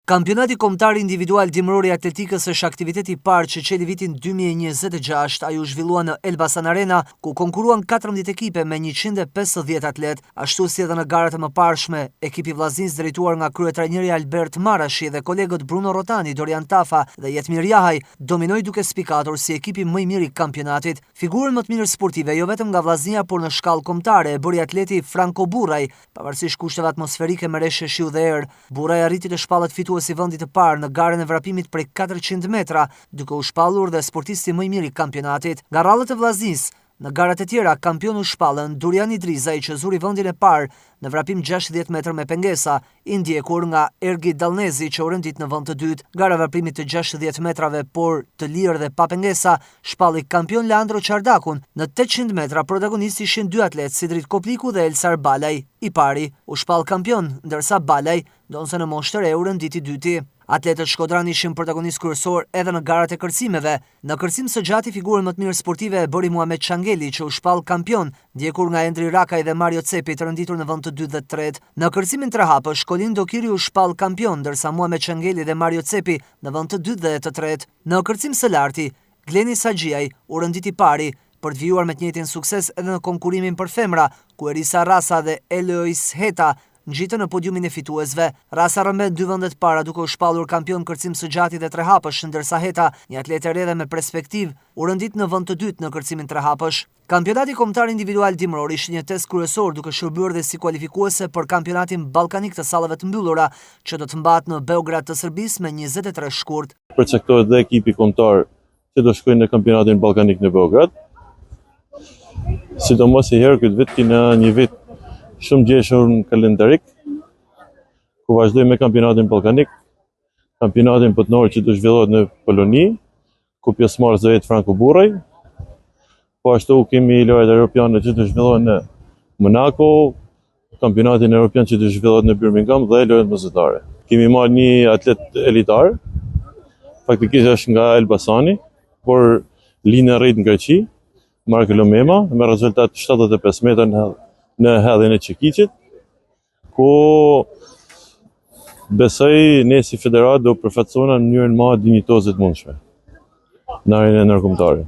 Kampionati Kombëtar Individual Dimëror i Atletikës është aktiviteti i parë që çeli vitin 2026. Ai u zhvillua në Elbasan Arena, ku konkurruan 14 ekipe me 150 atletë. Ashtu si edhe në garat e mëparshme, ekipi i Vllaznisë drejtuar nga kryetrajneri Albert Marashi dhe kolegët Bruno Rrotani, Dorian Tafa dhe Jetmir Jahaj, dominoi duke spikatur si ekipi më i mirë i kampionatit. Figurën më të mirë sportive jo vetëm nga Vllaznia por në shkallë kombëtare e bëri atleti Franko Burraj, pavarësisht kushteve atmosferike me reshje shiu dhe erë. Burraj arriti të shpallet fitues i vendit të parë në garën e vrapimit prej 400 metra, duke u shpallur dhe sportisti më i mirë i kampionatit. Nga radhët e Vllaznisë, në garat e tjera, kampion u shpallën Durian Idrizaj që zuri vendin e parë në vrapim 60 metër me pengesa, i ndjekur nga Ergi Dallnezi që u rendit në vend të dytë. Gara e vrapimit të 60 metrave, por të lirë dhe pa pengesa, shpalli kampion Leandro Çardakun. Në 800 metra protagonistë ishin dy atletë, Sidrit Kopliku dhe Elsar Balaj. I pari u shpall kampion, ndërsa Balaj, ndonëse në moshë të re, u rendit i dyti. Atletët shkodran ishin protagonistë kryesor edhe në garat e kërcimeve. Në kërcim së gjati figurën më të mirë sportive e bëri Muhamet Çangeli që u shpall kampion, ndjekur nga Endri Rakaj dhe Mario Cepi të renditur në vend të dytë dhe të tretë. Në kërcimin trehapësh, Kolin Dokiri u shpall kampion, ndërsa Muhamet Çangeli dhe Mario Cepi në vend të dytë dhe të tretë. Në kërcim së larti, Gleni Saxhiaj u rendit i pari, për të vijuar me të njëjtin sukses edhe në konkurimin për femra, ku Erisa Rasa dhe Elois Heta ngjitën në podiumin e fituesve. Rasa rrëmben dy vendet para duke u shpallur kampion kërcim së gjati dhe trehapësh, ndërsa Heta, një atlete e re dhe me perspektivë, u rendit në vend të dytë në kërcimin trehapësh. Kampionati Kombëtar Individual Dimëror ishte një test kryesor duke shërbyer dhe si kualifikuese për Kampionatin Ballkanik të sallave të mbyllura, që do të mbahet në Beograd të Serbisë me 23 shkurt. Përcaktohet dhe ekipi kombëtar që do shkojnë në Kampionatin Ballkanik në Beograd. Sidomos i herë këtë vit kena një vit shumë ngjeshur në kalendarik, ku vazhdojmë me Kampionatin Ballkanik, Kampionatin Botëror që do zhvillohet në Poloni, ku pjesëmarrës do jetë Franko Burraj. Po ashtu kemi lojrat europiane që do zhvillohen në Monaco, Kampionatin Europian që do zhvillohet në Birmingham dhe lojrat mesdhetare. Kemi marrë një atlet elitar, faktikisht është nga Elbasani, por lind e rrit në Greqi, Marko Lomema, me rezultat 75 metra në, në hedhjen e çekiçit, ku besoj ne si federatë do përfaqësohena në mënyrën më dinjitoze të mundshme në arenën ndërkombëtare.